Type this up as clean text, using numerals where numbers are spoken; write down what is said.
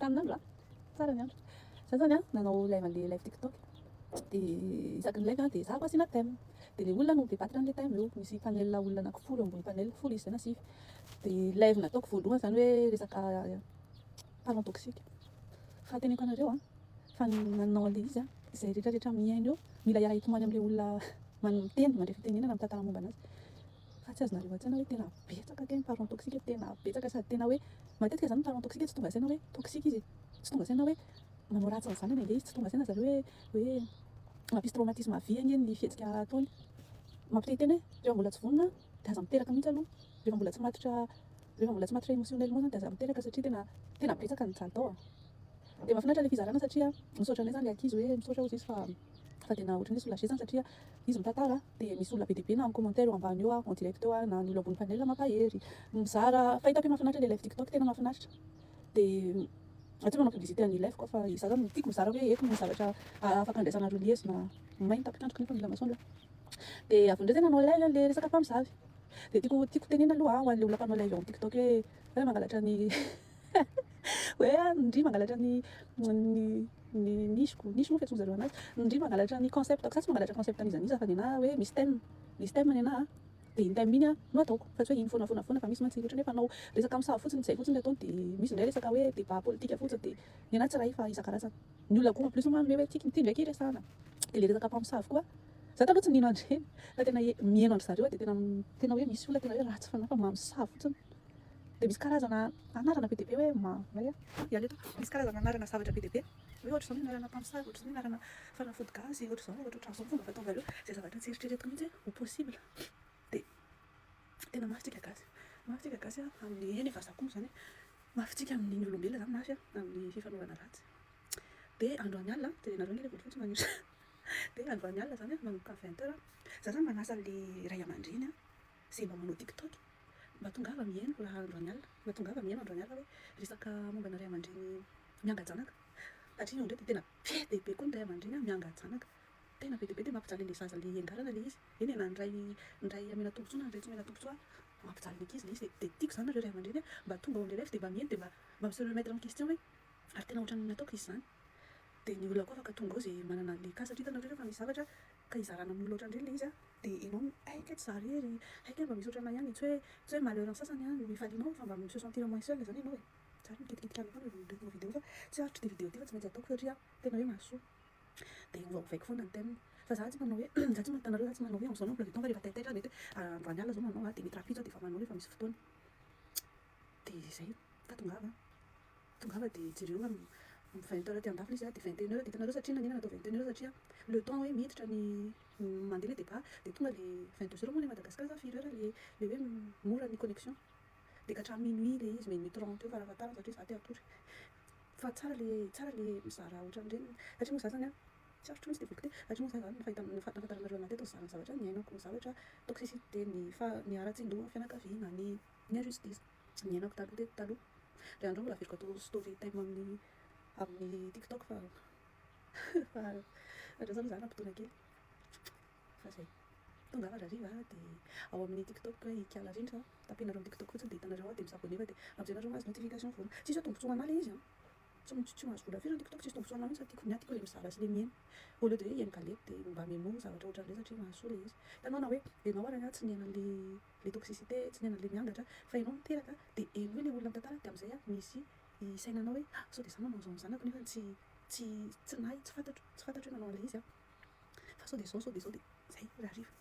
Tamin'andro a, tsara ny andro. Za zany a nanao live an'le live TikTok. De isaky ny live a, de ezahako asiana thème. De le olona no mi-débattre an'le thème eo. Misy panel olona anankifolo eo ambony panel, 10 izy zay na 9. De live nataoko voalohany zany hoe resaka parent toxique. Fa teneniko anareo a, fa nanao an'le izy a, izay rehetrarehetra mihaino eo, mila hiara-hitomany amin'le olona miteny, mandray fitenenana, mitantara momba anazy. Fa tsy azonareo an-tsaina hoe tena betsaka ke ny parent toxique, tena betsaka sady tena hoe matetika zany ny parent toxique tsy tonga saina hoe toxique izy, tsy tonga saina hoe manao ratsy ny zanany ange izy, tsy tonga saina zareo hoe mampisy traumatisme à vie anie ny fihetsika ataony. Mampitehiteny hoe rehefa mbola tsy vonona de aza miteraka mihitsy aloha, rehefa mbola tsy matotra, rehefa mbola tsy matotra émotionnellement zany de aza miteraka satria tena betsaka ny mijaly tao a. De mahafinaritra le fizarana satria misaotra anay zany le ankizy hoe misaotra ozy izy fa tena ohatran'ny hoe soulagé zany satria izy mitantara, de misy olona be dia be na amin'ny commentaire eo ambany eo a, en direct eo a, na ny olo ambony panel mampahery, mizara. Fa hitako hoe mahafinaritra le live TikTok, tena mahafinaritra. De tsy manao publicité an'ny live koa, fa za zany tiako mizara hoe eto misy zavatra afaka andraisanareo lesona. May ny tapikandroko nefa mila masoandro. De avy indray zay nanao live le resaka mpamosavy. De tiako tenena aloha ho an'le olona mpanao live eo amin'ny TikTok hoe mangalatra ny hoe ndry mangalatra ny niche-ko, niche moa fiantsoan-jareo anazy, ndry mangalatra ny concept. Za tsy mangalatra concept an'iza n'iza, fa ny anahy hoe misy thème, misy thème ny anahy, de iny thème iny a no ataoko, fa tsy hoe iny foana foana foana. Fa misy mantsy ohatrany hoe mpanao resaka mosavy fotsiny, zay fotsiny ataony, de misy indray resaka hoe débat politique fotsiny, de ny anahy tsy ray fa isan-karazany. Ny olona koa en plus manome hoe tiako ty ndraiky iresahana. De le resaka mpamosavy koa, za taloha tsy nino an'ireny, fa tena mihaino an-dry zareo, de tena hoe misy olona tena hoe ratsy fanahy fa mamosavy fotsiny. De misy karazana anarana be dia be hoe ma hiala eto, misy karazana anarana zavatra be dia be hoe ohatra zao ny anarana mpamosavy, ohatra zao ny anarana fanafody gasy, ohatra zao, ohatra ohatran'izao ny fomba fataon'zareo, zay zavatra tsy eritreretiko mihitsy hoe ho possible. De tena mafy tsika gasy, mafy tsika gasy a amin'ny eny efa za koa moa zany, mafy tsika amin'ny olombelona zany, mafy a amin'ny fifanaovana ratsy. De androany alina, jerenareo anie le volofotsy maniry, de androany alina zany a manomboka 20 heures, za zany manasa an'le ray aman-dreny a zay mba manao TikTok mba tongava mihaino raha androany alina, mba tongava mihaino androany alina hoe resaka momba ny ray aman-dreny mianga-janaka, satria io indray de tena be dia be koa ny ray aman-dreny mianga-janaka, tena be dia be, de mampijaly an'le zaza le iangarana le izy eny e, na ny ray amena tombontsoa na ny ray tsy omena tombontsoa, mampijaly ny ankizy le izy. De tiako zany nareo ray aman-dreny a mba tonga ao am'le live, de mba mihaino, de mba mi-se remettre en question hoe ary tena ohatran'ny nataoko izy zany. De ny olona koa afaka tonga ao zay manana an'le cas, satria hitanareo rehefa misy zavatra ka hizarana amin'olona ohatran'ireny le izy a, de ianao haika tsy za irery, haika mba misy ohatranahy ihany, tsy hoe malheur ny sasany a no ifalianao, fa mba se sentir moins seul zany ianao e. Tsara mikitikitika any foana rehefa vidéo, fa tsy aritry ty vidéo ty fa tsy maintsy ataoko satria tena hoe mahasoa. De ovaovaiko foana ny thème, fa za tsy manao hoe za tsy hitanareo, za tsy manao hoe amin'izao ny emploi du temps, fa rehefa taitaitra mety hoe androany alina zao manao a, de mety rahampitso aho de efa manao rehefa misy fotoana. De zay fa tongava, tongava, de jereo amin'ny 20 heures aty andafy izy a, de 21 heures. De hitanareo satria nanina natao 21 heures? Satria le temps hoe miditra ny mandeha le débat, de tonga le 22 heures moa ny Madagasikara za firy heure le hoe mora ny connexion, de ka hatramin'ny minuit le izy, minuit 30 eo farafahatarany, satria za te hatory. Fa tsara le mizara ohatran'ireny, satria moa za zany a tsy aritro mihitsy ty voloko ty, satria moa za zany fahita nahafantaranareo anahy teto nizara ny zavatra niainako, ny zavatra toxicité, ny fa ny haratsian-doha fianakaviana, ny injustice niainako taloha teto taloha. Ndray andro mbola averiko atao story time amin'ny TikTok, fa andreo zany za nampitona kely. Fa zay, tongava hariva de ao amin'ny TikTok hoe Ikala Rindra, tapenareo amin'ny TikTok fotsiny de hitanareo ao, de mi-s'abonner fa de am'izay nareo mahazo notification foana. Tsisy hoe tombontsoa anahy le izy a, tsy mahazo vola firy ny TikTok, tsisy tombontsoa anahy mihitsy, fa tiako ny ahy, tiako le mizara sy le mihaino au lieu de hoe hihaino galety, de mba mihaino zavatra ohatran'ireny satria mahasoa le izy. Hitanao na hoe ianao ary tsy niaina an'le toxicité, tsy niaina an'le miangatra, fa ianao miteraka, de henoy le olona mitantara, de am'izay a misy isainanao hoe ah, sao de za manao an'izao amin'ny zanako nefa tsy nahy, tsy fantatro hoe nanao an'le izy a, fa sao de zao, sao de zao. De zay raha hariva.